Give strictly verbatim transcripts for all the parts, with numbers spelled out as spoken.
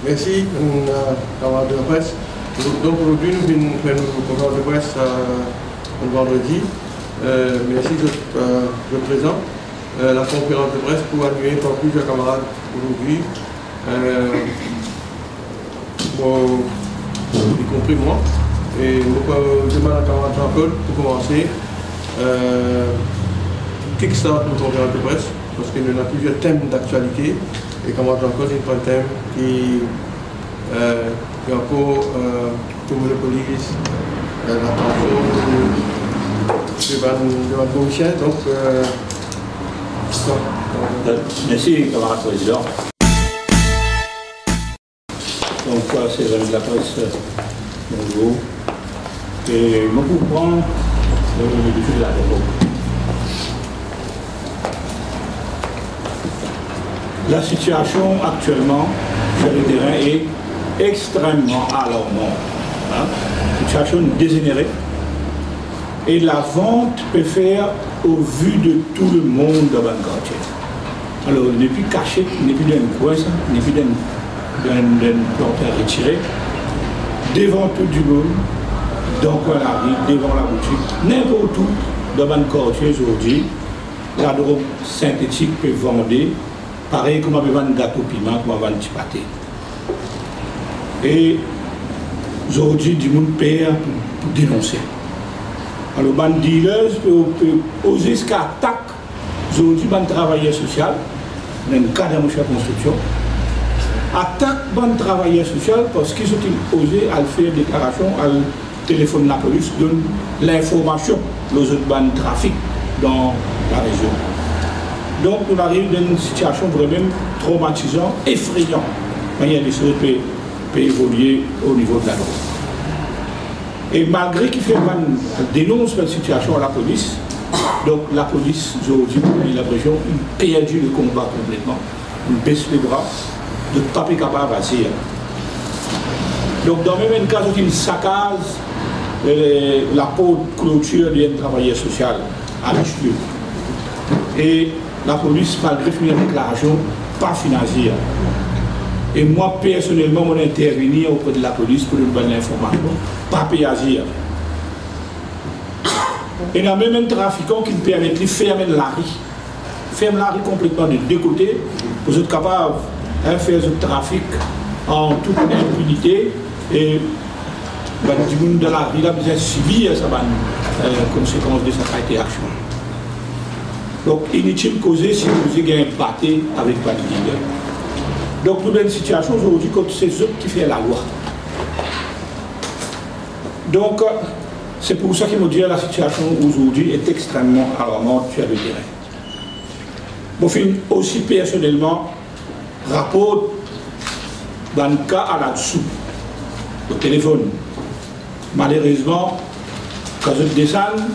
Mersi, euh, kamarad lapres. Donk, azordi nou vinn fer nou konferans de pres, euh, vandredi. Euh, mersi zot, euh, zot prezan. Euh, lakonferans de pres pou anime par plizier kamarad azordi. Euh, bon, y compris mwa. E mo pou demann a kamarad Jean-Claude pou koumanse, euh, kickstart nou konferans de pres, parski nou ena plizier tem daktialite, e kamarad Jean-Claude, enn tem ki, euh, ki ankor, euh, ki monopoliz, euh, latansion de, de bann, de bann komiser. Donk, euh, sa. Mersi, kamarad prezidan. Donk, euh, ser zami lapres, euh, bonzour. E mo pou pran, euh, le dosie de la drog. Lasitiasion aktielman sur le terrain est extrêmement alarmante, hein. Sitiasion dezenere. E lavant pe fer o vi de tou lemonn dan bann kartie. Alor, li nepli kasiet, li nepli dan enn kwin sa, li nepli dan, dan, dan enn planter retire. Devan tou dimoun, dan kwin lari, devan laboutik, ninport ou, dan bann kartie zordi, ladrog sintetik pe vande, parey kouma pe vann gato piman, kouma vann ti pate. E zordi, dimoun per pou, pou denonse. Alor, bann dealers pe, pe oze ziska atak zordi bann travayer sosial, dan enn ka dan mo sir konstriksion, atak bann travayer sosial parski zot inn oze al fer deklarasion, al telefonn lapolis, donn linformasion lor zot bann trafik dan larezion. Donk, nou ariv dan enn sitiasion vremem tromatizan, efreyan, manier lesoz pe, pe evolie o nivo de ladrog. E malgre ki fer bann denons bann sitiasion a lapolis, donk lapolis zordi, mo gagn linpresion, inn perdi le konba konpletman, inn bes lebra, zot pa pe kapav azir. Donk, dan mem enn ka, zot inn sakaz, eh, laport klotir de enn travayer sosial a Richelieu. E lapolis, malgre finn deklarasion, pa finn azir. E mwa, personelman, mo intervenir opre de lapolis pou donn bann linformasion, pa pe azir. Ena mem enn trafikan ki permet li ferm enn lari. Ferm lari konpletman de de kote, pou zot kapav, hein, fer zot trafik an tout inpinite, e bann dimoun dan lari la bizin sibir sa bann, euh, konsekans de sa kalite aksion. Donk, initil koze, sipoze gagn bate avek bann lider. Donk, nou dan enn sitiasion zordi kot se zot ki fer lalwa. Donk, se pou sa ki mo dir lasitiasion zordi est extrêmement alarmante sur le terrain. Mo finn osi personelman raport bann ka a ladsou, o telefonn. Malerezman, kan zot desann,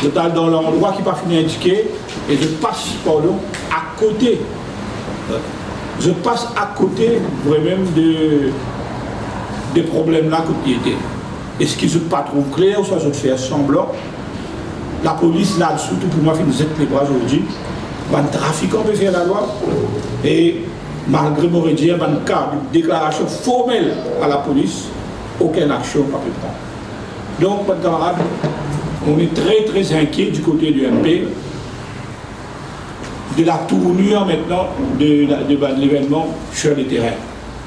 zot al dan landrwa ki pa finn indike e zot pas, pardon, akote. Zot pas akote vremem de, de problem la kot li ete. Eski zot pa trouv kler ouswa zot fer sanblan? Lapolis ladsou, tou pou mwa, finn zet lebra zordi. Bann trafikan pe fer lalwa. E malgre mo redir bann ka de deklarasion formel a lapolis, okenn aksion pa pe pran. Donk, bann kamarad, on est très, très inquiet du côté du M P de la tournure maintenant de la, de, de levennman sur le terrain.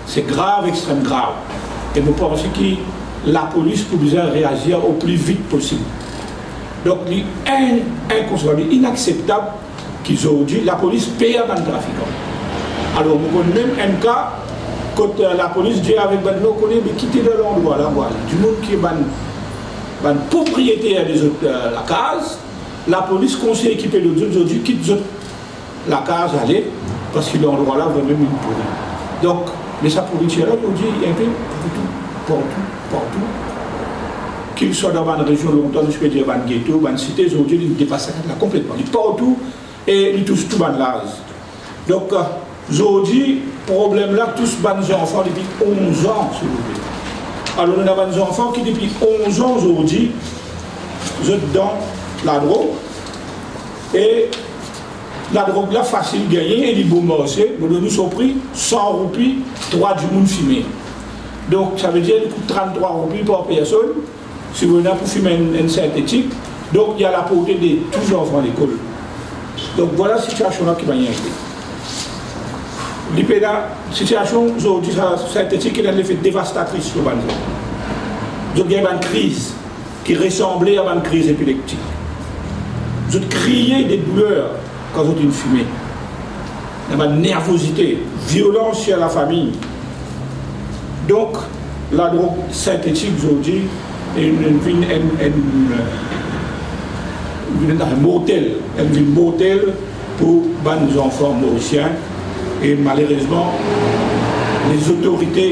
Se grav, extrem grav. E mo panse ki lapolis pou bizin reazir o pli vit posib. Donk, li in-, inkonsevab, li inakseptab ki zordi lapolis per bann trafikan. Alor, mo konn mem enn ka kot, euh, lapolis dir avek bann, nou kone, be kite dan landrwa la, vwala. Dimoun ki bann, bann propriyeter de zot, euh, lakaz, lapolis konsey ki pe lot zot, zot dir kit zot lakaz ale, parski landrwa la vremem inn pouri. Donk, me sa pouritir la, zordi, li inpe partou, partou, partou. Ki li swa dan bann rezion lontan, nou ti pe dir bann geto, bann site, zordi, li depas sa kad la konpletman. Li partou e li tous tou bann laz. Donk, zordi, problem la tous bann zanfan depi onz an, silvouple. Alor, nou ena bann zanfan ki depi onz an zordi, zot dan ladrog, e Ladrog la fasil gagne e li bon marse, mo donn ou so pri, san roupi, trwa dimoun fime. Donk, savedir li kout tranntrwa roupi par personn, si ou ena pou fim enn, enn sintetik. Donk, li al aporte de tou zanfan lekol. Donk, vwala sitiasion la ki bann ete. Li pena, sitiasion zordi, sa sintetik, ena lefe devastatris lor bann zot. Zot gagn bann kriz ki resanble a bann kriz epileptik. Zot kriye de douler kan zot inn fime. Ena bann nervozite, violans dan lafami. Donk, ladrog sintetik zordi, inn, inn vinn enn, enn, vinn enn mortel, inn vinn mortel pou bann zanfan morisien. E malerezman, lezotorite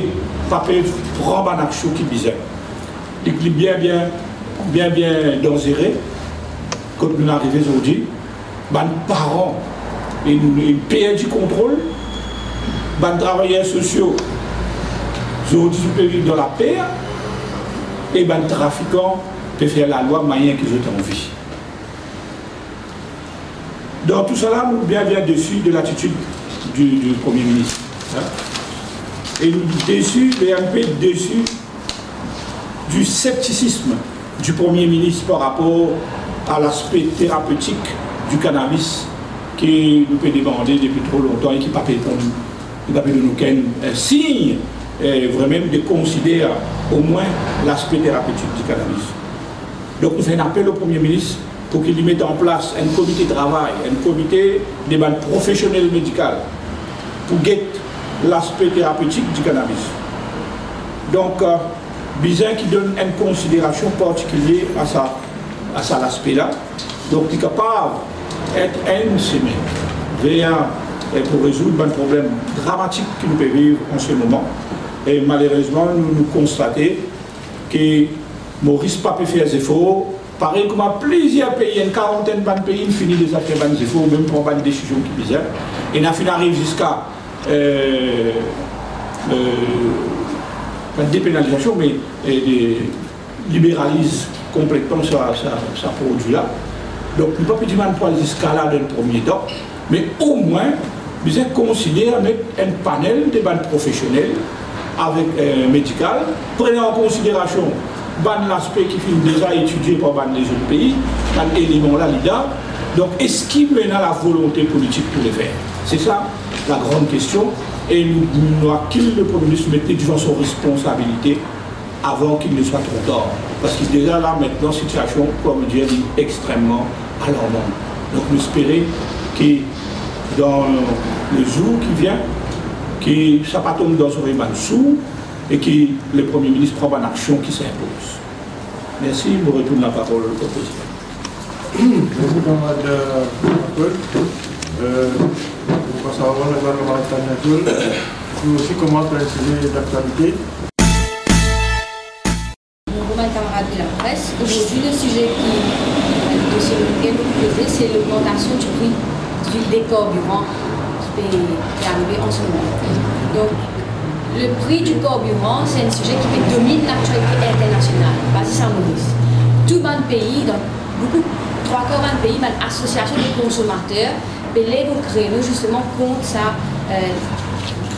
pa pe pran bann aksion ki bizin. Li, li bien, bien, bien, bien danzere. Kot nou arive zordi, bann paran, inn, inn perdi kontrol, bann travayer sosio, zordi zot pe viv dan laper, e bann trafikan pe fer lalwa manier ki zot anvi. Dan tou sala, nou bien, bien desi de latitid di, di Premie Minis, hein. E nou desi, e enn pe desi di septisism di Premie Minis par rapor a laspe terapetik di kanabis ki nou pe demande depi tro lontan e ki pa pe pran, ki pa pe donn okenn, eh, sign, eh, vremem de konsider omwin laspe terapetik di kanabis. Donk, nou fer enn apel o Premie Minis pou ki li met an plas enn komite travay, enn komite de bann profesionel medikal pou get laspe terapetik di kanabis. Donk, eh, bizin ki donn enn konsiderasion partikilie a sa, a sa laspe la. Donk, li kapav et enn semin ver, eh, pou rezoud bann problem dramatik ki nou pe viv an se moman. E malerezman, nou, nou konstate ki Moris pa pe fer zefor. Parey kouma plizier pei, enn karantenn bann pei, inn fini deza fer bann zefor, mem pran bann desizion ki bizin. E ena finn ariv ziska, eh, eh, pa depenalizasion, me, eh, de liberaliz konpletman sa, sa, sa prodwi la. Donk, nou pa pe dimann pou al ziska la dan premie tan, me omwin, bizin konsider met enn panel de bann profesionel avek, eh, medikal, pran an konsiderasion bann laspe ki finn deza etidie par bann lezot pei, bann eleman la li la. Donk, eski nou ena lavolonte politik pou le fer? Se sa lagran kestion. E nou, nou akil le Premie Minis met li devan so responsabilite avan ki ne swa tro tar. Parski deza la, aster, sitiasion, kouma mo dir, li extrememan alarman. Donk, nou espere ki dan le zour ki vinn, ki sa pa tom dan zorey bann sour e ki le Premie Minis pran bann aksion ki sinpoz. Mersi, mo retourn laparol o Prezidan. Mersi, kamarad, euh, Paul. Euh, nou pas avan, nou kamarad Tania Paul, ki osi komans par enn size daktialite. Bonzour bann kamarad de lapress. Zordi, le size ki, euh, dosie lekel nou koze, se logmantasion di pri di, de karbiran ki pe, pe arive an se moman. Donk, le pri di karbiran, se enn size ki pe dominn laktialite internasional, pa zis a Moris. Tou bann pei, dan boukou, trwa kar bann pei, bann asosiasion de konsomater, pe lev so kreno zisteman kont sa, euh,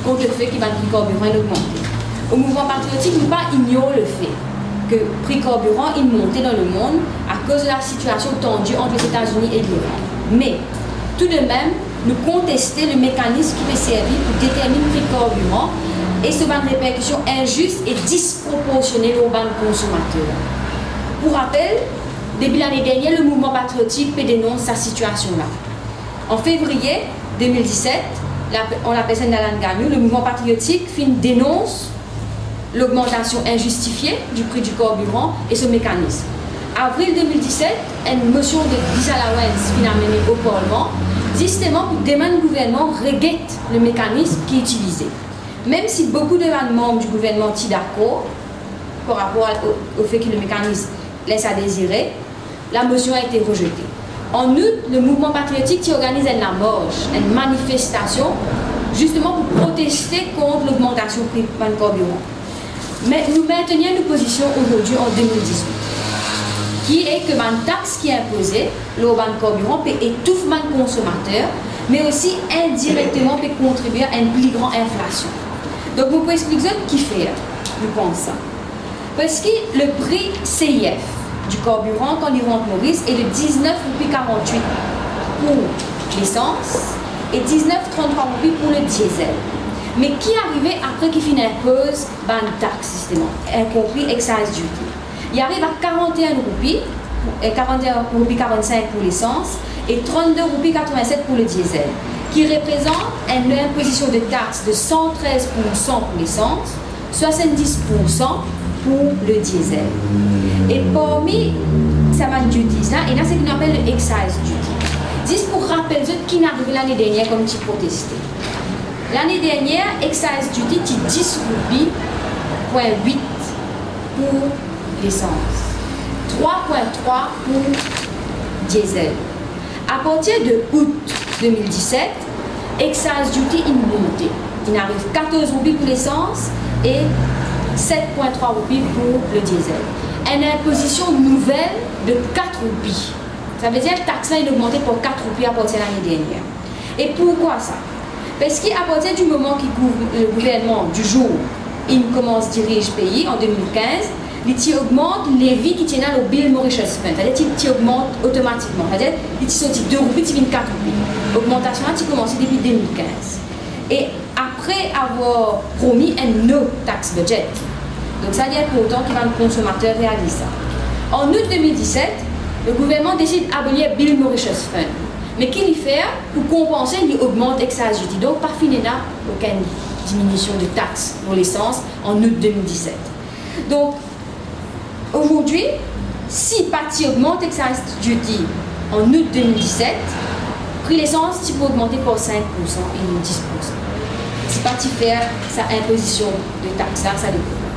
kont lefe ki bann pri karbiran inn ogmante. O Mouvman Patriotik, nou pa ignor lefe ki pri karbiran inn monte dan lemond akoz de la sitiasion tandi ant Lezetazini e Liran. Me, toudemem, nou konteste le mekanis ki pe servi pou determinn pri karbiran e so bann reperkision inzis e disproporsione lor bann konsomater. Pou rapel, depi lane dernier, le Mouvman Patriotik pe denons sa sitiasion la. An fevriye de mil diset, la, an lapersonn Alan Gagnon, le Mouvman Patriotik finn denons logmantasion inzistifie di pri di karbiran e so mekanis. Avril de mil diset, enn mosion de disallowance finn amene o Parlman, zisteman pou demann gouvernman reget le mekanis ki itilize. Mem si boukou de bann manm di gouvernman ti dakor par rapor a, o, o fe ki le mekanis les a désirer, la motion a été rejetée. An out, le Mouvman Patriotik ti organiz enn lamars, enn manifestasion, zisteman pou proteste kont logmantasion pri bann karbiran. Me nou mintenir nou pozision ozordi an de mil dizwit, ki e ki bann tax ki inpoze lor bann karbiran pe etouf bann konsomater, me osi indirekteman pe kontribie a enn pli gran inflasion. Donk, mo pou explik zot kifer nou pans sa. Parski le pri C I F di karbiran, kan li rant Moris, e de diznef roupi karant-wit pou lesans e diznef trant-trwa roupi pou le diesel. Me ki arive apre ki finn inpoz bann tax, zisteman, inkonpri excise duty? Li ariv a karant-e-enn roupi, eh, karant-e-enn roupi karant-sink pou lesans e trant-de roupi katrevinset pou le diesel, ki reprezant enn inpozision de tax de san trez poursan pou lesans, swasanndis poursan pou le diesel. E parmi sa bann duties la, ena seki nou apel le excise duty. Zis pou rapel zot ki finn arive lane dernier kan nou ti proteste. Lane dernier, excise duty ti dis roupi pwin wit pou lesans, trwa pwin trwa pou diesel. Apartir de out de mil diset, excise duty inn monte. Inn ariv katorz roupi pou lesans e set pwin trwa roupi pou le diesel. Enn inpozision nouvel de kat roupi. Savedir tax la inn ogmante par kat roupi apartir lane dernier. E pourkwa sa? Parski apartir di moman ki gouv-, le gouvernman di zour inn koumans diriz pei an de mil kinz, li ti ogmant levi ki ti ena lor Build Mauritius Fund, savedir ti, ti ogmant otomatikman, savedir li ti sorti de roupi, ti vinn kat roupi. Ogmantasion la ti koumanse depi de mil kinz. E apre avoir promi enn no tax budget. Donk sa, li inportan ki bann konsomater realiz sa. An out de mil diset, le gouvernman desid abolir Build Mauritius Fund. Me ki li fer? Pou konpanse, li ogmant excise duty. Donk pa finn ena okenn diminision de tax lor lesans an out de mil diset. Donk, azordi, si pa ti ogmant excise duty an out de mil diset, pri lesans ti pou ogmante par sink poursan e non dis poursan. Si pa ti fer sa inpozision de tax la, sa lepok la.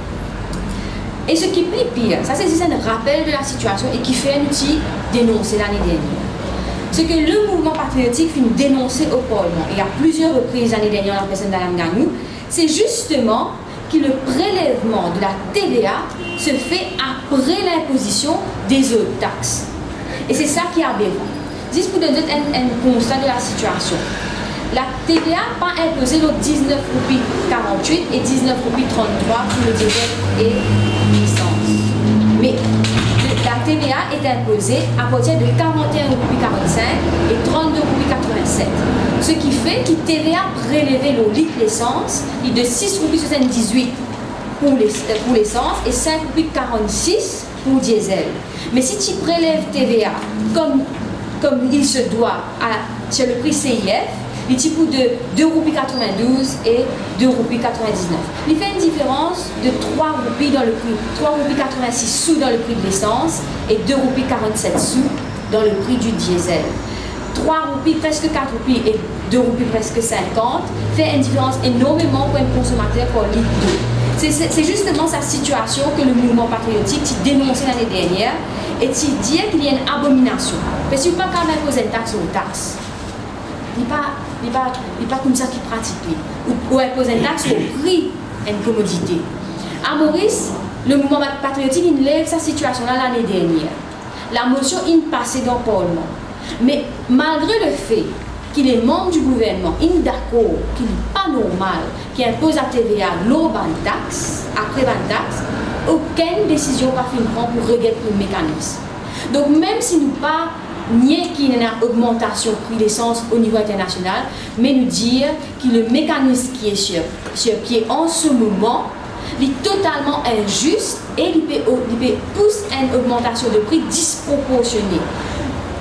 E seki pli pir, sa se zis enn rapel de lasitiasion e kifer nou ti denonse lane dernier. Seki le mouvman patriotik finn denonse o Parlman, e a plizier repriz lane dernier, an lapersonn Madam Ganou, se zisteman ki le prelevman de la T V A se fe apre linpozision dezot tax. E se sa ki aberan. Zis pou donn zot enn, enn konsta de lasitiasion. La T V A pa inpoze lor diznef roupi karant-wit e diznef roupi trant-trwa pou le diesel e lesans. Me la T V A est imposée à partir de quarante et un roupies quarante-cinq et trente-deux roupies quatre-vingt-sept. Ce qui fait ki T V A preleve lor lit lesans, li de sis roupi swasanndizwit pou les-, euh, pou lesans e sink roupi karant-sis pou diesel. Me si ti prelev T V A kom, kom il se doit a, sur le prix C I F, li ti pou de de roupi katrevindouz e de roupi katrevindiznef. Li fer enn diferans de trwa roupi dan le pri, trwa roupi katrevinsis sou dan le pri de lesans e de roupi karantset sou dan le pri di diesel. Trwa roupi, preske kat roupi e de roupi preske sinkant, fer enn diferans enormeman pou enn konsomater par lit dlo. Se, se, se zisteman sa sitiasion ke le mouvman patriotik ti denonse lane dernier e ti dir ki li enn abominasion. Parski ou pa kapav inpoz enn tax lor tax. Li pa, li pa, li pa koumsa ki pratike. Ou, ou inpoz enn tax lor pri enn komodite. A Moris, le mouvman patriotik inn lev sa sitiasion la lane dernier. Lamosion inn pase dan Parlman. Me malgre le fe ki le manb di gouvernman inn dakor ki li pa normal ki inpoz la T V A lor bann tax, apre bann tax, okenn desizion pa finn pran pou reget le mekanis. Donk, mem si nou pa nie ki ena ogmantasion pri lesans o nivo internasional, me nou dir ki le mekanis ki e sir, sir pie an se moman, li totalman inzis e li pe, li pe pous enn ogmantasion de pri disproporsione.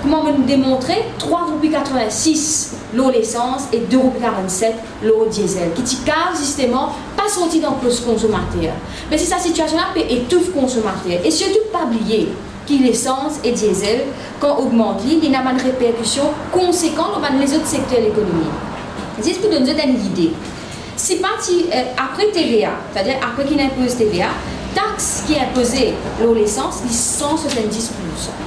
Kouma mo demontre, trwa roupi katrevinsis lor lesans e de roupi karantset lor diesel, ki ti kav zisteman pa sorti dan pos konsomater. Me si sa sitiasion la pe etouf konsomater, e sirtou pa bliye ki lesans e diesel, kan ogmant li, li ena bann reperkision konsekan lor bann lezot sekter lekonomi. Zis pou donn zot enn lide, si pa ti, eh, apre T V A, setadir apre ki inn inpoz T V A, tax ki inpoze lor lesans, li san swasanndis poursan.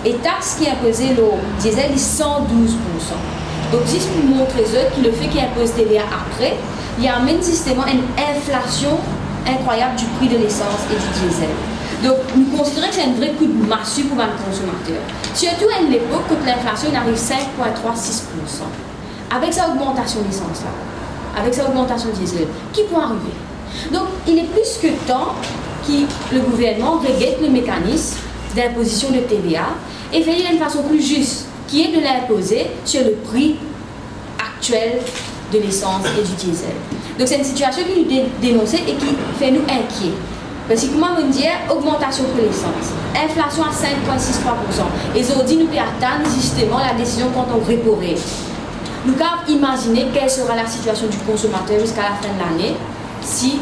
E tax ki inpoze lor diesel, li san douz poursan. Donk, zis pou montre zot ki le fe ki inpoz T V A apre, li amenn zisteman enn inflasion inkrwayab di pri de lesans e di diesel. Donk, nou konsidere ki se enn vre koudmasi pou bann konsomater. Sirtou enn lepok kot linflasion inn ariv sink pwin trwa sis poursan. Avek sa ogmantasion lesans la, avek sa ogmantasion diesel, ki pou arive? Donk, il est plus que temps ki le gouvernman reget le mekanism dinpozision de T V A e fer li dan enn fason pli zis, ki est de l'inposer sur le prix actuel de l'essence et du diesel. Donk, se enn sitiasion ki nou de-, denonse e ki fer nou inkiet. Parski, kouma mo dir, ogmantasion pri lesans, inflasion a cinq point six trois pour cent, e zordi nou pe atann zisteman la desizion kant o repo rate. Nou kapav imazine quelle sera la situation du consommateur jusqu'à la fin de l'année si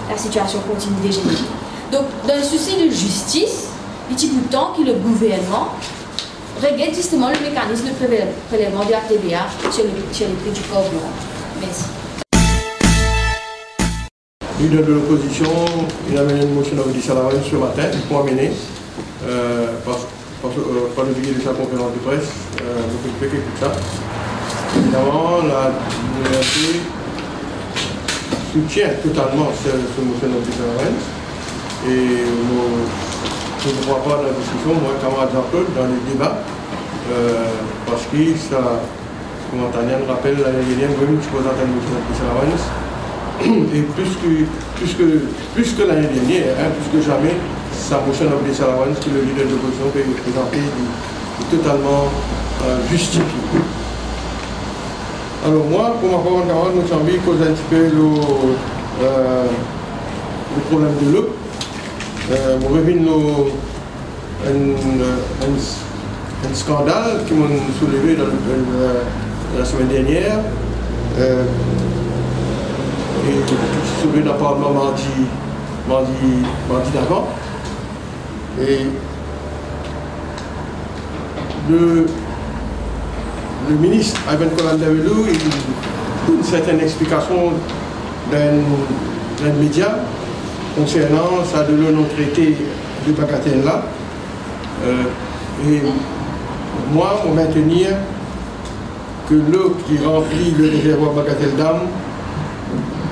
la situation continue de dégénérer. Donk, dan sousi de zistis, li ti pou tan ki le gouvernman regarde justement le mécanisme de prélève-, prélèvement de la T V A sur le, sur le prix du carburant. Merci. Leader de l'opposition, il a amené une motion of disallowance ce matin, il faut amener, euh, par, par, euh, par le biais de sa conférence de presse, euh, donc il fait que ça. Évidemment, la l'U M P soutient totalement ce, ce motion of disallowance. E mo, mo krwar pa dan diskision, mwa, kamarad Jean-Claude, dan le deba, euh, parski sa, kouma Tania inn rapel, lane dernier, mwa mem ti prezant enn motion of disallowance. E plis ki, plis ki, plis ki lane dernier, hein, plis ki zame, sa motion of disallowance ki le leader de l'opposition pe prezante, li, li totalman, euh, zistifie. Alor mwa, pou mo kamarad, mo ti anvi koz enn tipe lor, euh, le problem delo. Euh, mo revinn lor enn, euh, enn, enn skandal ki mo'nn souleve dan, euh, la semenn dernier, euh, e ki ti souleve dan parlman mardi, mardi, mardi davan. E le, le minis Ivan Kolandavelou, li donn sertenn explikasion dan, dan media konsernan sa delo non trete de bagatel la. Euh, e mwa, mo mintenir ki delo ki ranpli le rezervwar Bagatelle Dam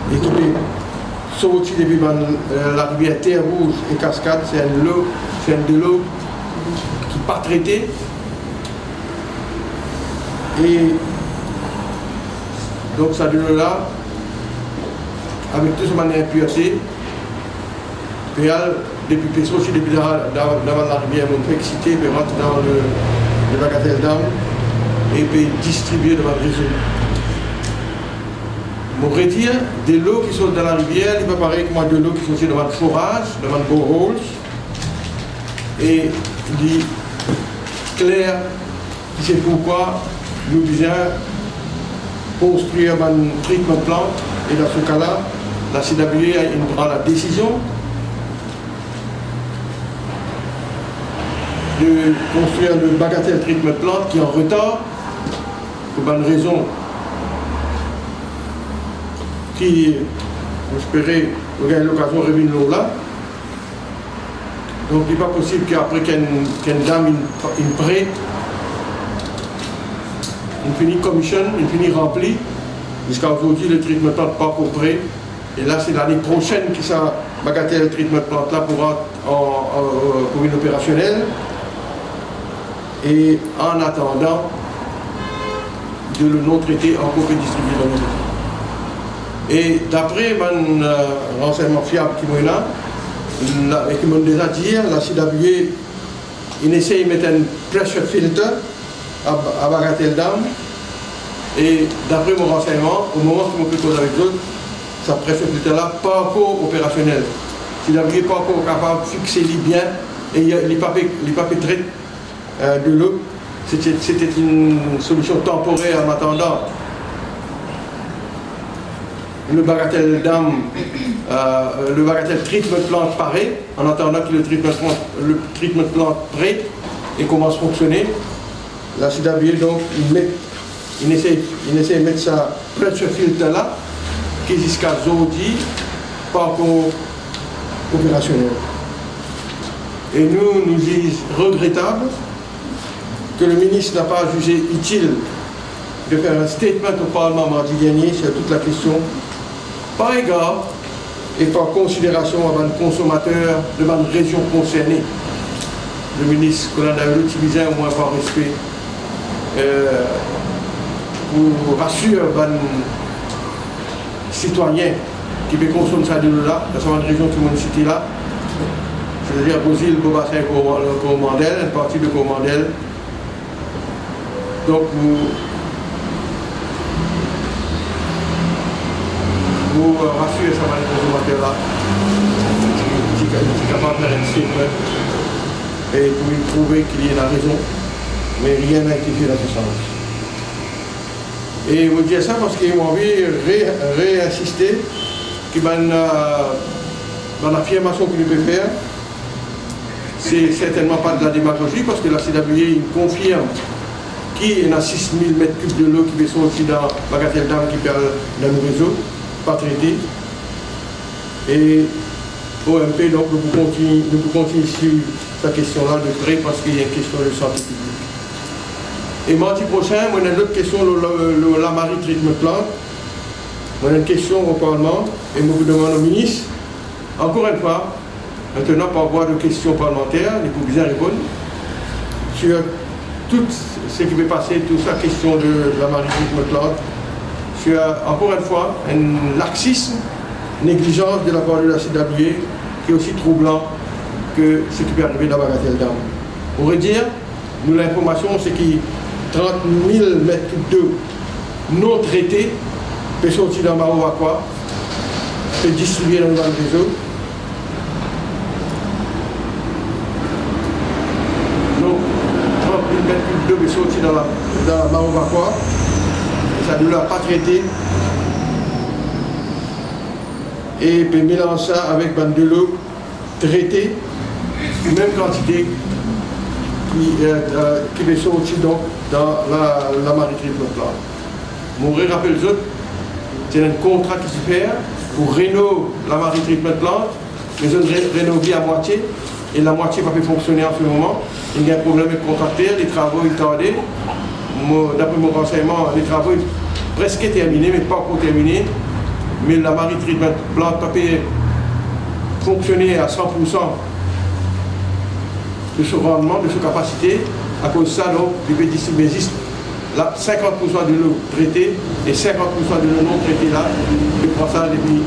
e ki pe sorti depi bann, euh, larivier Terre Rouge e Cascade, se enn delo, se enn delo ki pa trete. E donk sa delo la, avek tou sa bann inpirte, pe al depi, pe sorti depi dan, dan, dan bann larivier, mo'nn fek site, pe rant dan le, le Bagatelle Dam e pe distribie dan bann rezo. Mo redir, delo ki sort dan larivier, li pa parey kouma delo ki sorti dan bann foraz, dan bann boreholes, e li kler ki se poukwa nou bizin konstrir bann treatment plant, e dan se ka la, la C W A inn pran la desizion de konstrir le Bagatelle treatment plant ki an retar, pou bann rezon ki, mo espere, nou gagn lokazion revinn lor la. Donk, li pa posib ki apre ki enn, ki enn dam inn, inn pre, inn fini commission, inn fini ranpli, ziska zordi, le treatment plant pa ankor pre. E la, se lane prosenn ki sa Bagatelle treatment plant la pou rant an, an, euh, pou vinn operasionel. E an atandan, delo non trete ankor pe distribie dan nou. E dapre bann, euh, ransegnman fiab ki mo ena, la, e ki mo'nn deza dir, la C W A inn esey met enn pressure filter a, a Bagatelle Dam. E dapre mo ransegnman, o moman ki mo pe koz avek zot, sa pressure filter la pa ankor operasionel. C W A pa ankor kapav fixe li bien e li, li pa pe, li pa pe tret euh, delo. C'était, c'était une solution temporaire en attendant le Bagatelle Dam, euh, le Bagatelle treatment plant pare, en attendant que le treatment plant, le treatment plant prêt et commence à fonctionner. La C W A, donk, inn met, inn esey, inn esey met sa pressure filter la, ki ziska zordi pa ankor operasionel. Et nous, nous jugeons regrettable que le ministre n'a pas jugé utile de faire un statement au Parlement mardi dernier sur toute la question, par égard et par considération à bann consommateurs de bann régions concernées. Le ministre Kolandavelou ti bizin omwin par respe, euh, Pou rasir bann sitwayin ki pe konsom sa dilo la, dan sa bann rezion ki mo'nn site la, setadir Bozil, Bobasin, Kor-, Kormandel, enn parti de Kormandel. Donk, pou, pou rasir sa bann konsomater la, ti, ti, ti kapav fer enn statement e pou li prouve ki li ena rezon, me rien n'a été fait dans ce sens. E mo dir sa parski mo anvi re-, reinsiste ki bann, euh, bann afirmasion ki nou pe fer, se sertennman pa de la demagozi, parski la C W A inn konfirm ki ena sis mil met kib delo ki pe sorti dan Bagatelle Dam ki pe al dan nou rezo, pa trete. E O M P, donk, nou pou kontini-, nou pou kontinie swiv sa kestion la de pre, parski li enn kestion de sante piblik. E mardi prosin, mo ena enn lot kestion lor, lor, lor Lamarie Treatment Plant. Mo ena enn kestion o Parlman e mo pou demann o minis, ankor enn fwa, aster par vwa de kestion parlmanter, li pou bizin reponn, sir tou seki pe pase, tou sa kestion de Lamarie Treatment Plant, sir, ankor enn fwa, enn laksism, neglizans de lapar de la C W A, ki osi troublan ki seki pe arive dan Bagatelle Dam. Mo redir, nou linformasion, se ki trant mil met kib delo non trete pe sorti dan Maro Vakwa, pe distribie dan nou bann rezo. Donk, trant mil met kib delo pe sorti dan la, dan Maro Vakwa, e sa delo la pa trete, e pe melanz sa avek bann delo trete, mem kantite ki, euh, euh, ki pe sorti, donk, dan la, Lamarie Treatment Plant. Mo rerapel zot, ti ena enn kontra ki ti fer pou renov Lamarie Treatment Plant, me zot re-, renov li amwatie, e lamwatie pa pe fonksione an se moman. Inn gagn problem ek kontrakter, letravo inn tarde. Mo, dapre mo ransegnman, letravo preske termine, me pa ankor termine. Me Lamarie Treatment Plant pa pe fonksione a san pour san de so randman, de so kapasite. Akoz sa, donk, li pe distribie zis la, sinkant pour san delo trete e sinkant pour san delo non trete la, li pran sa depi,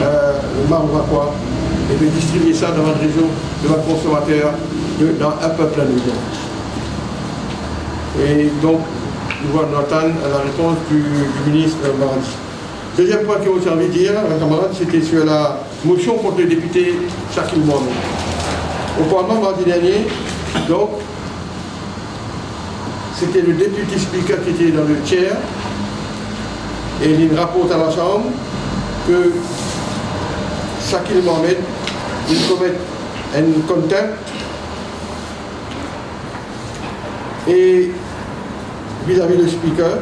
euh, Maro Vakwa, e li distribie sa dan bann rezo de bann konsomater de, dan enpe plin de Lorient. E donk, nou va, nou atann larepons di, di minis, euh, mardi. Deziem pwin ki mo ti anvi dir, kamarad, sete sir la mosion kont le depite Shakil Mohamed. O Parlman mardi dernie, donk, sete le deputy speaker ki ti dan le chair, e li raport a Lasam ki Shakil Mohamed, li komet enn contempt, e vizavi le speaker,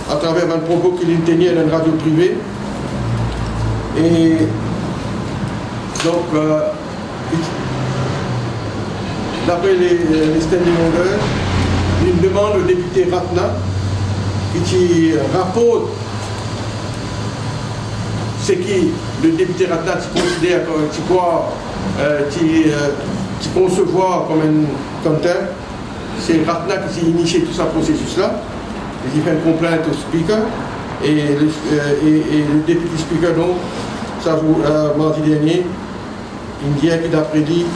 atraver bann propo ki li tenir dan enn radio prive. E donk, euh, dapre le, le standing order, li demann o depite Ratna, ki ti raport seki le depite Ratna ti konsider kom, ti krwar, euh, ti, euh, ti konsevwar kom enn contempt. Se Ratna ki ti inisie tou sa prosesis la. Li ti fer enn konplint o speaker e le, euh, e, e le deputy speaker, donk, sa zour, euh, mardi dernie, inn dir ki dapre li,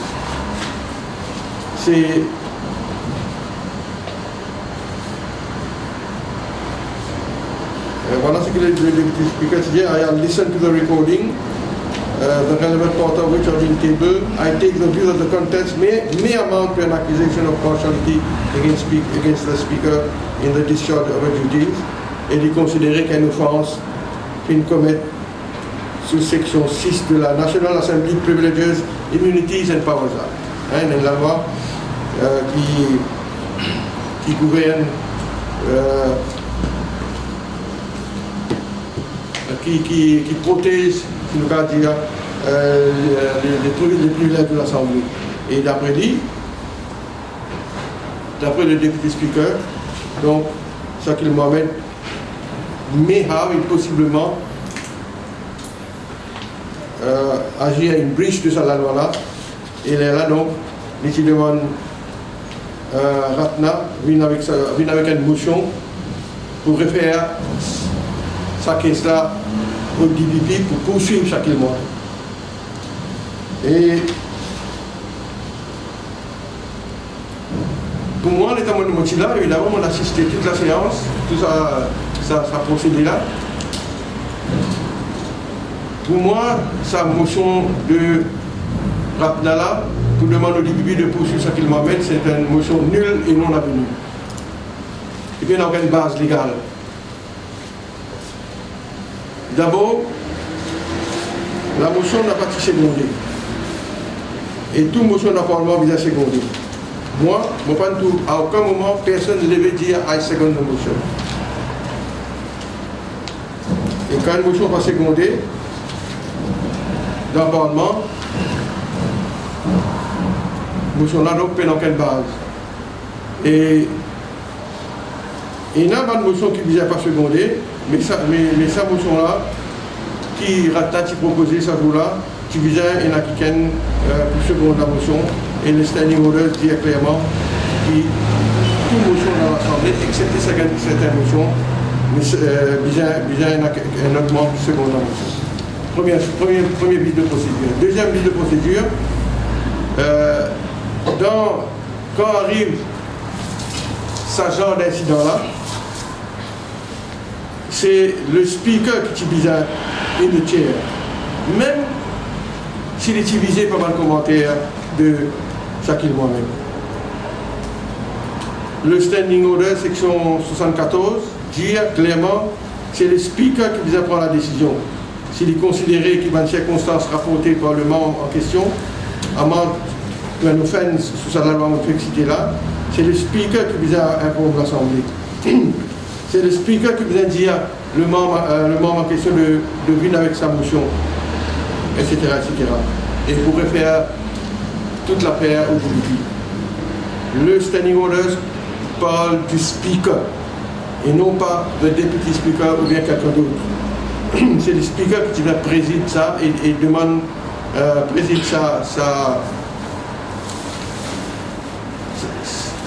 se, euh, vwala seki le, le deputy speaker ti dir: "I have listened to the recording, uh, the relevant part of which are in table. I take the view that the contents may, may amount to an accusation of partiality against speak-, against the speaker in the discharge of her duties." E li konsidere ki enn ofans finn komet sou seksion sis de la National Assembly Privileges, Immunities and Powers Act. Hein, enn lalwa, euh, ki, ki gouvern, euh, ki, ki, ki protez, si nou kapav dir, euh, le, le privi-, le privilez de Lasanble. E dapre li, dapre le deputy speaker, donk, Shakil Mohamed may have, il posibleman, euh, azir in breach de sa lalwa la. E lerla, donk, li ti demann, euh, Ratna vinn avek sa, vinn avek enn mosion pou refer sa kes la o D P P pou pourswiv Shakil Mohamed. E pou mwa, letan mo, mo ti la, evidaman, mo asiste tou laseans, tou sa, sa, sa prosede la. Pou mwa, sa mosion de Ratna la, pou demann o D P P de pourswiv Shakil Mohamed, se enn mosion nil e non aveni. Epi ena okenn baz legal. Dabor, lamosion napa ti segonde. E tou mosion dan parlman bizin segonde. Mwa, mo pa'nn trouv a okenn moman personn leve dir, "I second the motion." E kan enn mosion pa segonde dan parlman, mosion la donk pena okenn baz. E ena bann mosion ki bizin pa segonde, me sa, me, me sa mosion la ki Ratna ti propoze sa zour la, ti bizin ena kikenn, eh, pou segond lamosion, e le Standing Orders dir klerman ki tou mosion dan Lasanble, exsepte serten, serten mosion, me, eh, bizin, bizin ena enn lot manm ki segond lamosion. Premie, premie, premie vi de prosedir. Deziem vi de prosedir, eh, dan, kan ariv sa zar d'insidan la, se le Speaker ki ti bizin in the chair, mem si li ti vize par bann komanter de Shakil Mohamed. Le Standing Order, seksion swasann-katorz, dir klerman, se le Speaker ki bizin pran ladesizion. Si li konsidere ki bann sirkonstans raporte par le manm an kestion amount to an offense sou sa lalwa mo fek site la, se le Speaker ki bizin inform Lasanble. Se le Speaker ki bizin dir le manm, eh, le manm an kestion de, de vinn avek sa mosion, et cetera, et cetera. E pou refer tou lafer o D P P. Le Standing Orders parle du Speaker et non pas the Deputy Speaker oubien quelqu'un d'autre. Se le Speaker ki ti bizin prezid sa e, e demann, eh, prezid sa, sa,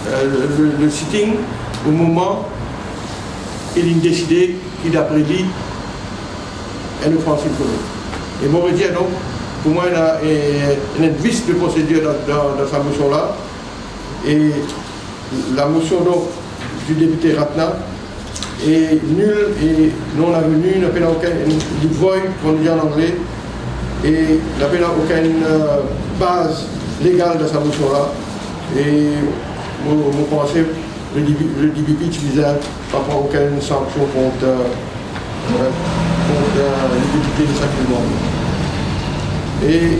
eh, le, le sitting o moman ki li deside ki dapre li enn ofans finn komete. E mo redir, donk, pou mwa, ena, eh, ena enn vis de prosedir dan, dan, dan sa mosion la. E lamosion, donk, du depite Ratna est nulle et non avenue, napa okenn, li void, kouma nou dir an angle, e napa okenn, eh, baz legal dan sa mosion la. E mo, mo panse le D P, le D P P ti bizin pa pran okenn sanksion kont, eh, kont, eh, le depite Shakil Mohamed. E,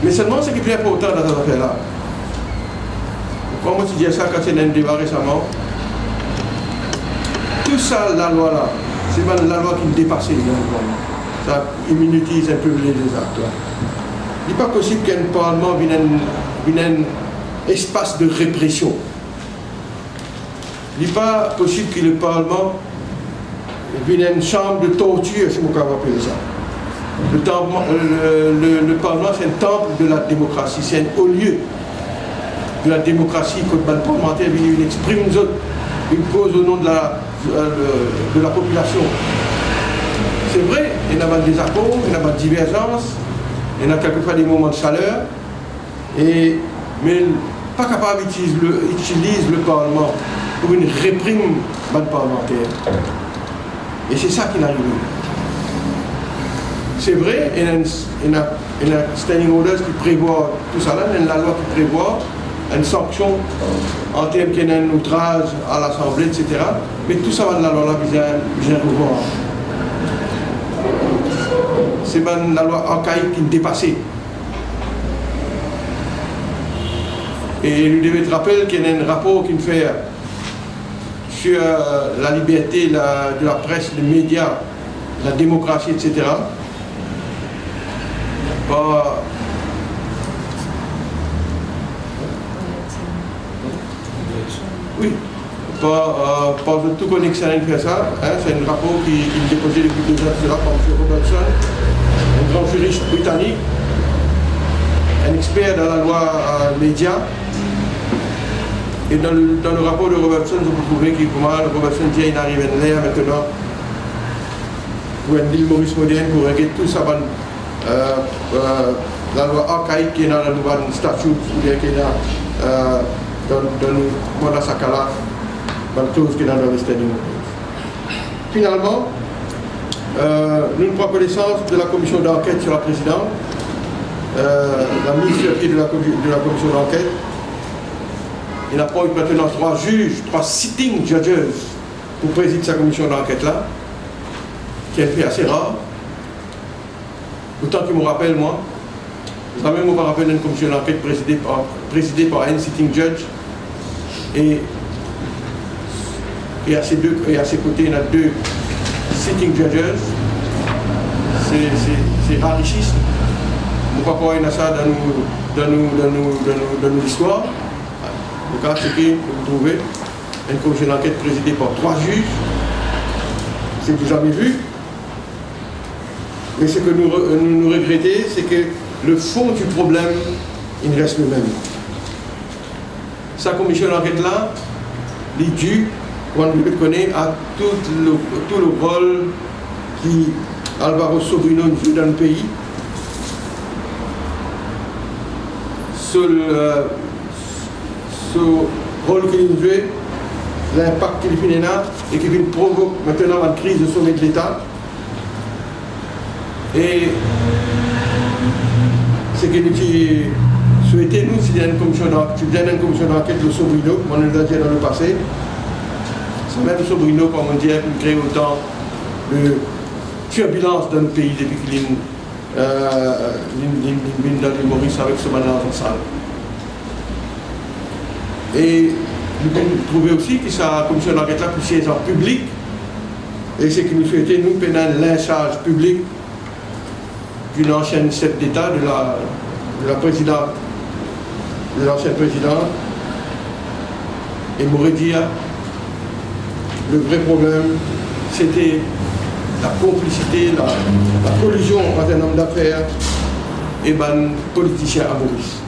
me selman seki pli inportan dan sa zafer la, kouma mo ti dir sa kan ti ena enn deba resaman, tou sa lalwa la, se bann lalwa ki depase, sa immunities and privileges act la. Li pa posib ki enn parlman vinn enn, vinn enn espas de represion. Li pa posib ki le parlman vinn enn sanm de tortir, si mo kapav apel sa. Le tanp, le, le, le parlman, se enn tanp de la demokrasi, se enn o lie de la demokrasi, kot bann parlmanter vinn, vinn exprim zot, vinn koz o non de la, de, de la popilasion. Se vre, ena bann dezakor, ena bann diverzans, ena kelkefwa de moman de saler, e, me pa kapav itiliz le, itiliz le parlman pou vinn reprim bann parlmanter. E se sa ki arive. Se vre, ena, ena, ena standing orders ki prevwar tou sa la, ena enn lalwa ki prevwar enn sanksion an term ki ena enn outraz a Lasanble, et cetera. Me tou sa bann lalwa la bizin, bizin revwar. Se bann lalwa arkaik ki depase. E nou devret rapel ki ena enn rapor ki fer sur, euh, la liberte, la, de la presse, les médias, la démocratie, et cetera. Par, wi, par, euh, par zot tou konn ki sa inn fer sa, hein, se enn rapor ki, ki depoze depi de zan de sela par Msye Robertson, enn gran ziris britanik, enn exper dan lalwa, euh, media. E dan le, dan le rapor de Robertson, zot pou trouve ki kouma Robertson dir inn ariv enn ler aster pou enn lil Moris modern, pou regete tou sa bann, euh, euh, lalwa arkaik ki ena dan nou bann stati, oubien ki ena, euh, dan, dan nou, kouma sa kala, bann kloz ki ena dan le Standing Orders. Finalman, euh, nou pran konesans de la komision d'anket sir la prezidant, euh, la miz sir pie de la komi-, de la komision d'anket. Inn apwint aster trwa ziz, trwa sitting judges pou prezid sa komision d'anket la, ki enn fe ase rar. Otan ki mo rapel mwa, zame mo pa rapel enn komision d'anket prezide par, prezide par enn sitting judge, e, e a se de, e a se kote ena de sitting judges. Se, se, se rarisis. Mo pa krwar ena sa dan nou, dan nou, dan nou, dan nou, dan nou listwar. Antouka, seki nou trouve, enn komision d'anket prezide par trwa ziz, se du zame vi. Me seki nou re-, nou, nou regrete, se ki le fon di problem, inn res le mem. Sa komision d'anket la, li di, kouma nou kone, a tou le, tou le rol ki Alvaro Sobrino inn zwe dan nou pei. So, euh, so rol ki li zwe, linpak ki li finn ena, e ki finn provok aster bann kriz o some de Leta. E seki nou ti swete, nou, si enn komision d'an-, ti bizin enn komision d'anket lor Sobrino, kouma nou ti dir dan lepase. Sa mem Sobrino, kouma dir, finn kree otan de tirbilans dan nou pei depi ki li, euh, li, li, li vinn dan lil Moris avek so bann larzan sal. E nou pe trouve osi ki sa komision d'anket la pou siez an piblik, e seki nou swete, nou, pena enn linsaz piblik de lansien sef deta, de la, de la prezidan, de lansien prezidan. E mo redir, le vre problem, sete la konplisite, la, la kolizion ant enn zom dafer e bann politisien a Moris.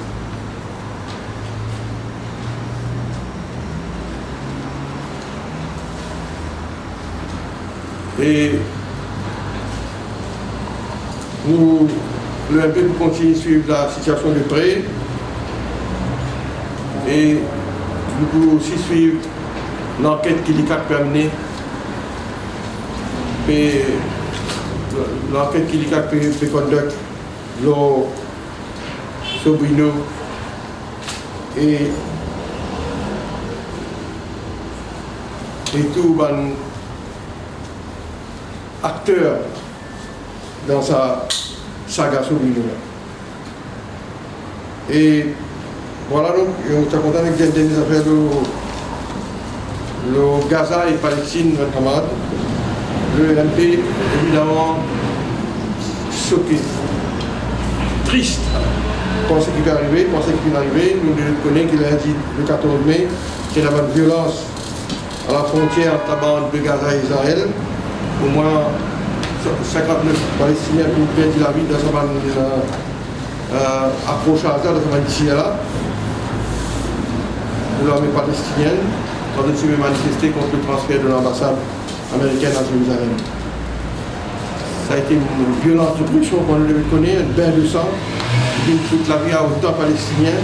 E nou, le M P pou kontign swiv la sitiasion de pre, e nou pou osi swiv lanket ki li kap pe amenn, pe, lanket ki li kap pe, pe conduct lor Sobrino e, e tou bann akter dan sa saga Sobrino la. E vwala, donk, nou ti kontan dir enn dernie zafer lor, lor Gaza e Palestinn, bann kamarad. Le M P, evidaman, soke, tris par seki pe arive, par seki finn arive. Nou, nou kone ki lindi, le katorz me, ti ena bann violans a la frontier ant la bande de Gaza e Izrael. Omwin sinkant-nef Palestinien finn perdi lavi dan sa bann, euh, euh, akrosaz la, dan sa bann tir la, de larme palestinienn, kan zot ti pe manifeste kont le transfer de lanbasad amerikenn a Zerizalem. Sa ete enn violans de presion, kouma nou devret kone, enn bin de san, ki finn kout lavi a otan Palestinien.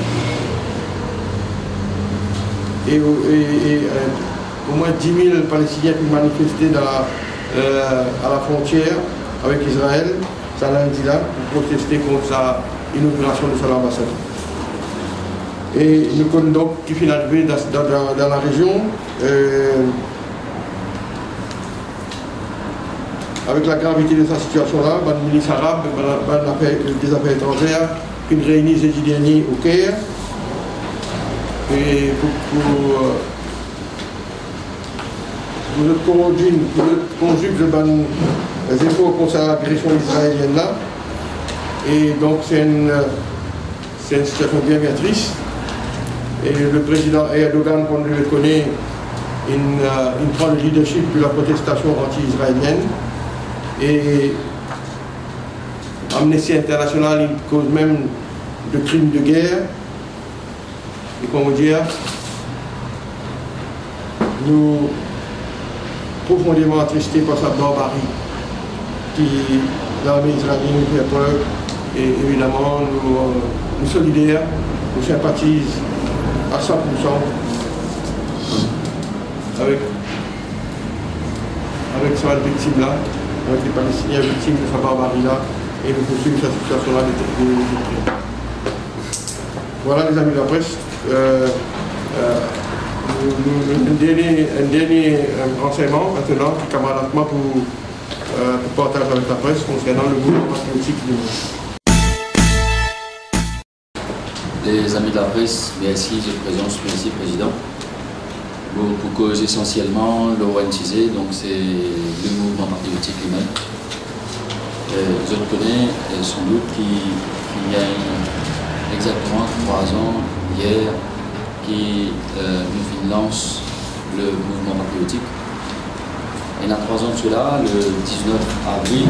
E, e, e, euh, omwin dis mil Palestinien finn manifeste dan, euh, a la frontier avek Izrael, sa lindi la, pou proteste kont sa inogirasion de sa lanbasad. E nou konn donk ki finn arive dan, dan, dan, dan larezion, euh, avek lagravite de sa sitiasion la, bann minis arab, bann, bann zafer, de zafer etranzer, finn reyni zedi dernie o Kaire, e pou, pou, euh, pou zot koordinn, pou zot konzig zot bann zefor kont sa agresion izraelienn la. E donk, se enn, se enn sitiasion bien, bien tris. E le prezidan Erdogan, kouma nou kone, inn, euh, inn pran le leadership de la protestasion anti-izraelienn. E Amnesty International, inn koz mem de krim de guerre. E kouma dir, Nou profondeman atriste par sa barbari ki larme izraelienn fer pref, e evidaman nou, nou solider, nou sinpatiz a san pou san avek, avek sa bann viktim la, avek le Palestinien viktim de sa barbari la, e nou pou swiv sa sitiasion la de, de, de pre. Vwala, lezami lapress, euh, euh, nou, nou, nou, enn dernie, enn dernie, euh, ransegnman mintenan ki kamarad mwa pou, euh, pou partaz avek lapress konsernan le mouvman patriotik Limem. Lezami lapress, mersi de zot prezans, mersi Prezidan. Bon, pou koz esansielman lor enn size, donk se le mouvman patriotik Limem. Euh, zot kone, euh, sandout ki, ki ena exakteman trwa zan yer ki, euh, nou finn lans le mouvman patriotik. Ena trwa zan de sela, le diznef avril,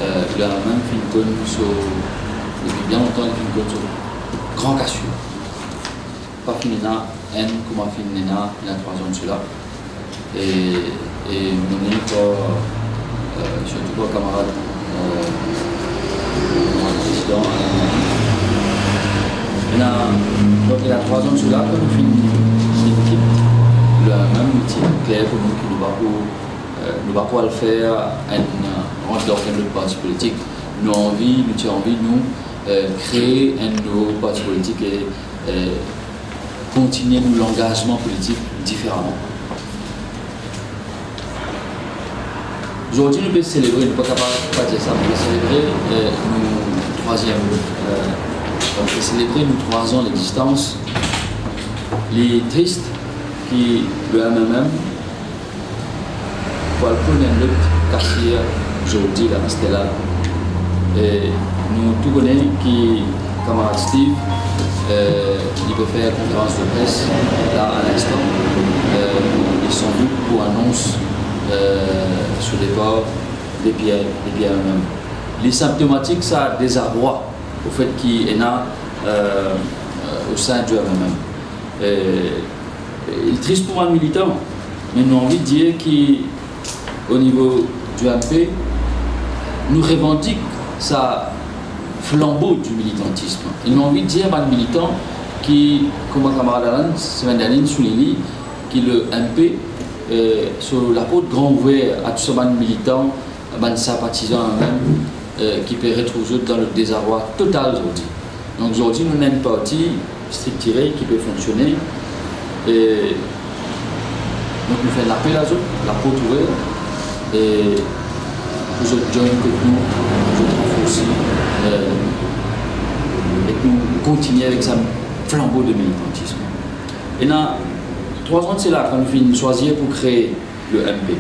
euh, le Limem finn konn so, depi bien lontan, li finn konn so gran kasir. Pa finn ena enn kouma finn ena, ena trwa zan de sela. E, e mo ankor, euh, sirtou par kamarad, euh, prezidan, euh, ena, donk, ena trwa zan de sela, kan nou finn, finn kit le Limem, li ti kler pou nou ki nou pa pou, euh, nou pa pou al fer enn, euh, rant dan okenn lot parti politik. Nou anvi, nou ti anvi, nou, euh, kree enn nouvo parti politik e, euh, kontinie nou langazman politik diferaman. Zordi nou pe selebre, nou pa kapav pa dir sa, nou pe selebre, euh, nou trwaziem, euh, donk, pe selebre nou trwa zan legzistans. Li tris ki le M M M pou al pran enn lot kasir zordi la, aster la. E nou tou kone ki kamarad Steve, euh, li pe fer konferans de pres la a linstan, euh, li sandout pou anons, euh, so depar depi, depi M M M. Li sinptomatik sa dezarwa o fet ki ena, euh, euh, o sin di M M M. Euh, Li tris pou bann militan, me nou anvi dir ki, o nivo di M P, nou revandik sa flanbo di militantism. E nou anvi dir bann militan ki, kouma kamarad Alan, semenn dernie, souligne ki le M P, euh, so laport gran ouver a tou sa bann militan, bann sinpatizan mem, euh, ki pe retrouv zot dan le dezarwa total zordi. Donk zordi nou ena enn parti striktire ki pe fonksione, e donk nou fer enn apel a zot, laport ouver, e pou zot join kot nou, pou zot ranforsi, euh, e pou nou kontinie avek sa flanbo de militantism. Ena trwa zan de sela, kan nou finn swazir pou kree le M P.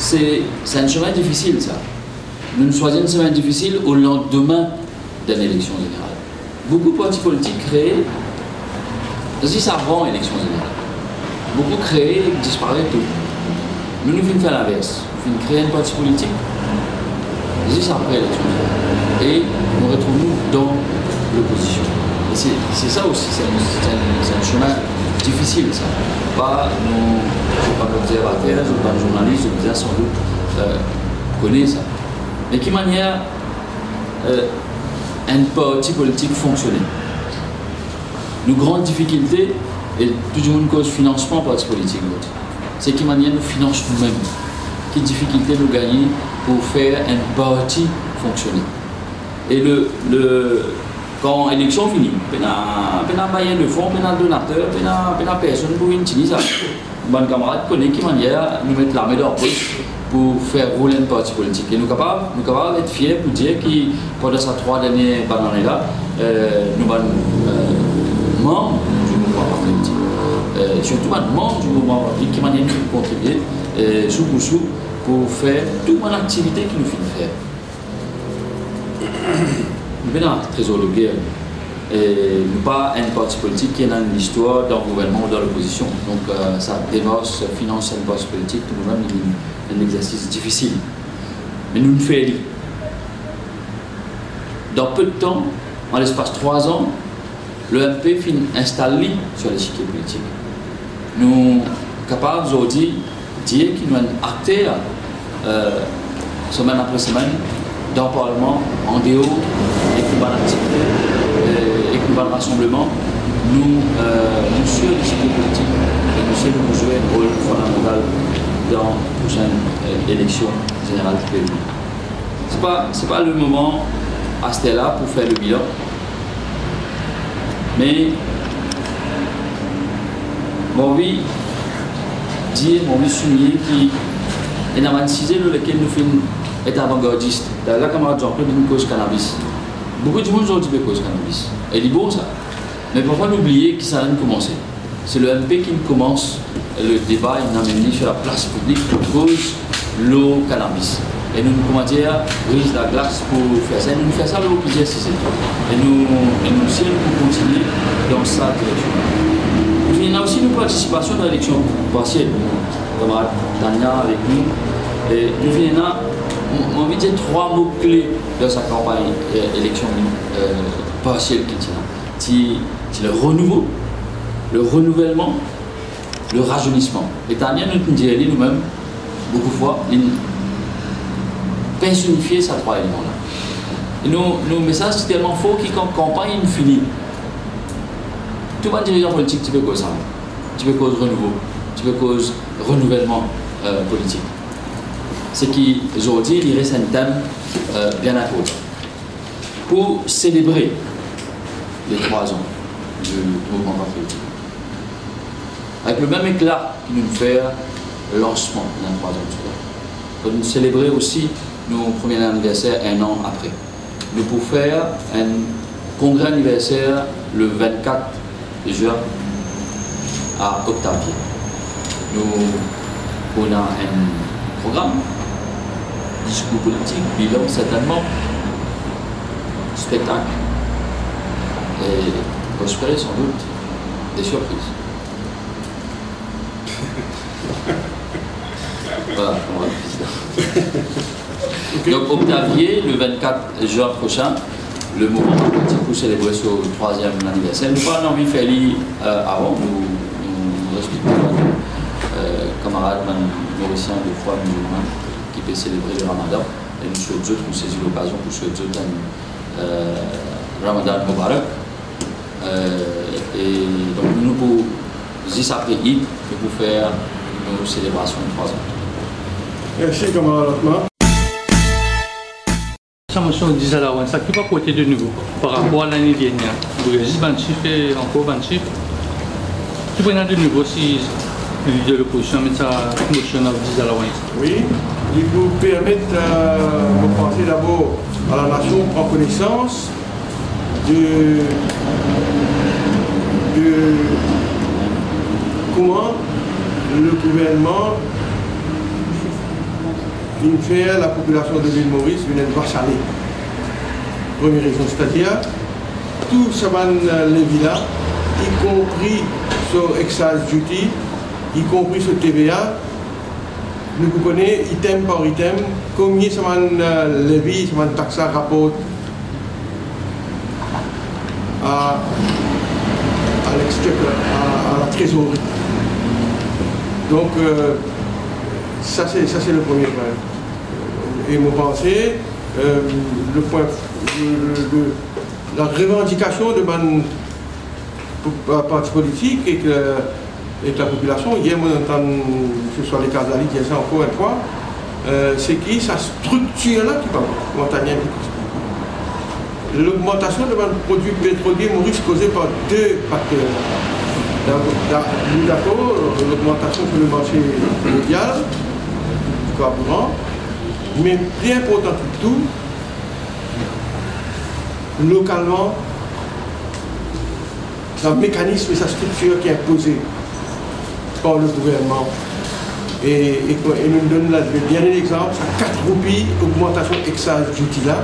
Se, se enn simin difisil, sa. Nou swazir enn simin difisil o landime d'enn eleksion zeneral. Boukou parti politik kree zis avan eleksion zeneral. Boukou kree, disparet tou. Nou, nou finn fer linvers. Nou finn kree enn parti politik zis apre eleksion zeneral. E nou retrouv nou dan lopozision. E se, se sa osi, se enn, se enn, se enn simin difisil, sa. Pa nou, zot bann obzervater, zot bann zournalis, zot bizin sandout, euh, kone sa. Me ki manier, euh, enn parti politik fonksione? Nou gran difikilte, e tou dimoun koz finansman parti politik, se ki manier nou finans noumem? Ki difikilte nou gagne pou fer enn parti fonksione? E le, le, kan eleksion fini, pena, pena bayer de fon, pena donater, pena, pena personn pou vinn tini sa. Bann kamarad kone ki manier nou met lame dan pos pou fer roul enn parti politik. E nou kapav, nou kapav et fier pou dir ki pandan sa trwa dernie bann ane la, euh, nou bann, euh, manm di mouvman patriotik, euh, sirtou bann manm di mouvman patriotik, ki manier nou kontribie, euh, sou pou sou pou fer tou bann aktivite ki nou finn fer. Nou pena trezor de ger. E nou pa enn parti politik ki ena enn listwar dan gouvernman ou dan lopozision. Donk, euh, sa demars finans enn parti politik, pou noumem, li enn exersis difisil. Me nou fer li. Dan pe de tan, an lespas trwa an, le M P finn instal li sir lesikie politik. Nou kapav zordi dir ki nou enn akter, eh, semenn apre semenn, dan parlman, andeor, ek nou bann aktivite, eh, ek nou bann rasanbleman, nou, eh, nou sir de sete politik, e nou sir nou pou zwe enn rol fondamantal dan prosenn, eh, eleksion zeneral ki pe vini. Se pa, se pa lemoman aster la pou fer le bilan. Me mo anvi dir, mo anvi souligne ki ena bann size lor lekel nou finn et avangardis. Lerla kamarad Jean-Claude inn koz kanabis. Boukou dimoun zordi pe koz kanabis. E li bon sa. Me parfwa nou bliye kisannla inn koumanse. Se le M P ki inn koumans le deba, inn amenn li sir laplas piblik pou koz lor kanabis. E nou, kouma dir, briz laglas pou fer sa. E nou fer sa lor plizier size. E nou, e nou sir nou pou kontigne dan sa direksion. Finn ena osi nou partisipasion dan eleksion parsiel. Kamarad Tania avek nou. E nou finn ena, mo, mo anvi dir trwa mo kle dan sa kanpagn, eh, eleksion, eh, parsiel ki ti la. Ti, ti le renouveau, le renouvellement, le rajeunissement. E Tania, nou, nou dir li noumem, boukou fwa, li personifie sa trwa eleman la. E nou, nou mesaz ti telman for ki kan kanpagn inn fini, tou bann dirizan politik ti pe koz sa, ti pe koz renouveau, ti pe koz renouvellement, eh, politik. Seki zordi, li res enn tem, eh, bien inportan. Pou selebre le trwa zan de Mouvman Patriotik, avek le mem ekla ki nou fer lansman enn trwa zan de sa, pou nou selebre osi nou premie laniverser enn an apre. Nou pou fer enn kongre aniverser le vennkat zin a Octavie. Nou pou ena enn program, diskour politik, bilan sertennman, spektak, e, mo espere sandout de sirpriz. Vwala, koman prezidan. Ok. Donk, Octavie, le vennkat zin prosin, le Mouvman Patriotik pou selebre so trwaziem laniverser. Nou pa anvi fer li, eh, avan, nou, nou respekte, eh, kamarad bann Morisien de fwa mizilman ki pe selebre le Ramadan. E nou swet zot, nou sezi lokazion pou swet zot enn, eh, Ramadan Mubarak. Eh, e donk, nou pou, zis apre Eid, nou pou fer nou selebrasion trwa zan. Mersi, kamarad Atma. Sa mosion disallowance la, ki pou aporte de nouvo par rapor a lane dernier? Ou zis bann sif e ankor bann sif. Ki pou ena de nouvo si lider lopozision met sa mosion of disallowance? Wi, li pou permet, eh, mo panse dabor a lanasion pran konesans de, de kouma le gouvernman inn fer lapopilasion de Lil Moris vinn enn vach a le. Premie rezon, setadir tou sa bann, eh, levi la, ikonpri so excise duty, ikonpri so T V A, nou pou kone item par item, komie sa bann, eh, levi, sa bann tax la raport a, a l'exchequer, a, a latrezori. Donk, eh, sa se, sa se le premie pwin. E mo panse, eh, le pwin, le, le, le, larevandikasion de bann pou, pa, parti politik ek, eh, ek lapopilasion. Yer, mo tann Misie Soale Kazali dir sa ankor enn fwa, eh, seki sa striktir la ki pa bon, kouma Tania inn explike. Logmantasion de bann prodwi petrolie Moris koze par de fakter. Da-, da-, nou dakor, logmantasion sir le marse mondial di karbiran, me pli inportan ki tou, lokalman, sa mekanism e sa striktir ki inpoze par le gouvernman. E, e, e nou donn la, le dernie lexanp, sa kat roupi ogmantasion excise duty la,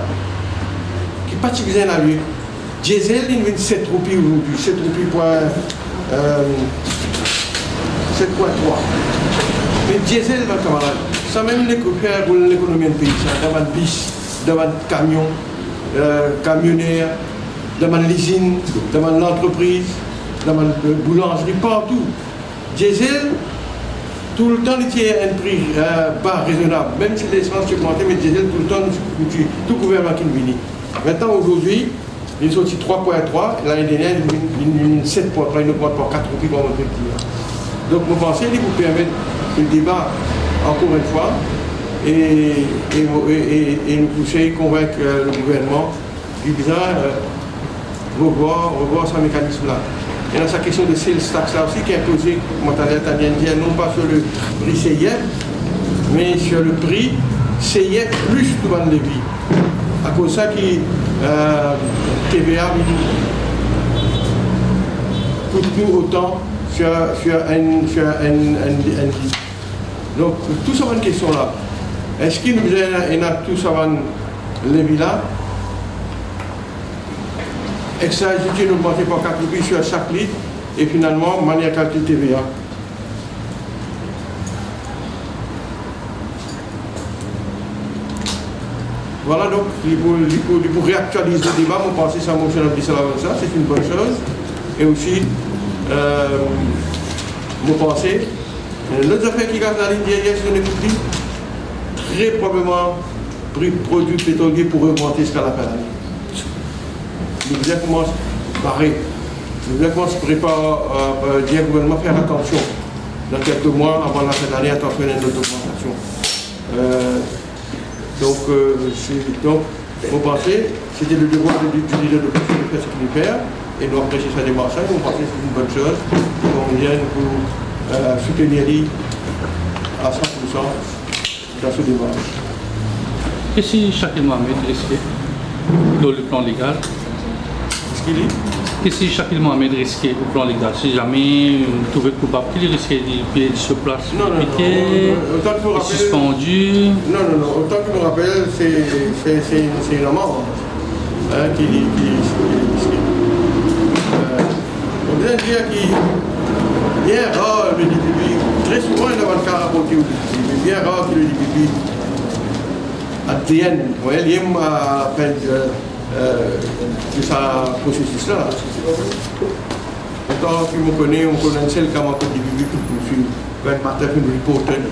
ki pa ti bizin lalie. Diesel, li vinn set roupi ozordi, set roupi pwin, eh, set pwin trwa. Me diesel, bann kamarad, sa mem le pou fer boul lekonomi enn pei, sa, dan bann bis, dan bann kamion, eh, kamioner, dan bann lizinn, dan bann lantrepriz, dan bann, eh, boulanzri, partou. Diesel, toultan li ti enn pri, eh, ba, rezonab. Mem si lesans ti ogmante, me diesel toultan nou ti, tou gouvernman ki vini. Aster, azordi, li sorti trwa pwin trwa, lane dernier li vinn, li vinn set pwin trwa, li ogmant par kat roupi, kouma mo dir. Donk, mo panse li pou permet le deba, ankor enn fwa, e, e, e, e, e nou pou esey konvink, eh, le gouvernman ki bizin, eh, revwar, revwar sa mekanism la. Ena sa kestion de sales tax la osi ki inpoze, kouma taler Tania dir, non pa sir le pri C I F, me sir le pri C I F plis tou bann levi. Akoz sa ki, eh, T V A vinn kout nou otan sir, sir enn, sir enn, enn, enn. Donk, tou sa bann kestion la, eski nou bizin ena, ena tou sa bann levi la? Excise duty inn ogmante par kat roupi sir sak lit, e finalman, manier kalkil T V A. Vwala, donk, li pou, li pou, li pou reaktializ le deba. Mo panse sa mosyon la, sa, se enn bonn soz. E osi, eh, mo panse, eh, lot zafer ki gagn lalinn deryer, si nou ekout li, tre probableman pri prodwi petrolie pou ogmante ziska lafin lane. Nou bizin koumans pare. Nou bizin koumans prepar, eh, eh, dir gouvernman fer atansion. Dan kelke mwa, avan lafin lane, atansion, ena enn lot ogmantasion. Eh, donk, eh, se, donk, mo panse, se ti le devwar de, du leader de l'opposition de fer seki li fer, e nou apresie sa demars la, e mo panse se enn bonn soz. Donk, nou pou, eh, soutenir li a san pour san. Dans ce débat. E si Shakil Mohamed riske, lor le plan legal? Eski li? E si Shakil Mohamed riske o plan legal, si zame, eh, trouve koupab, ki li riske? Li peye sir plas, non, non, non, pike, non, non, otan ki mo rapel, sispandi? Non, non, non, otan ki mo rapel, se, se, se, se enn amand, hein, ki, ki, ki, ki, eh, Mo bizin dir ki bien rar le D P P, tre souvan ena bann ka raporte o D P P, me bien rar ki le D P P at the end, ou konnen, li mem a lafin de, eh, de sa prosesis la. Otan ki mo kone, mo kone enn sel ka kot le D P P pou, pou, pou enn matter finn reported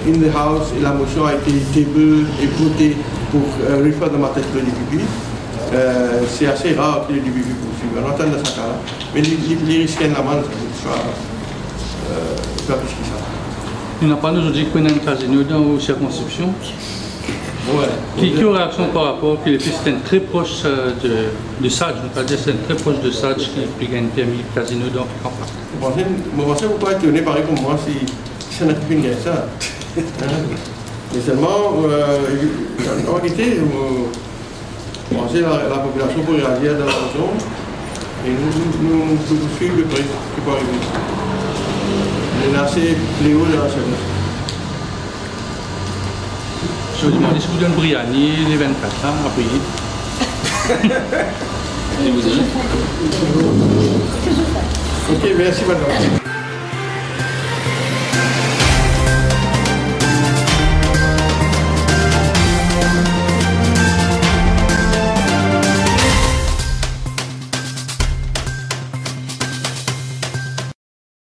in the House, e lamosion a ete table e vote pou, eh, refer the matter to le D P P. Eh, se ase rar ki le D P P pou swiv. Nou atann dan sa ka la. Me li, li, li riske enn lamand, sa, eh, pa plis ki sa. Ena pa nou zordi ki ena enn kazino dan ou sirkonskripsion? Wi. Ki, ki ou reaksion par rapor ki le fis enn tre pros, eh, de, de Sadj, nou pe dir enn tre pros de Sadj ki, ki gagn permi kazino dan Kanpak? Mo panse, mo panse ou pa etone parey kouma mwa si, si ena ki finn gagn sa. Hein? Me selman, eh, an realite, mo, Bon, se la, lapopilasion pou reazir dan la rezon, e nou, nou, nou, nou pou swiv de pre ki pou arive. Ena ase fleo dan la senes. Si ou dimann, si ou donn briani le vennkat la, apre. Ok, mersi, madam.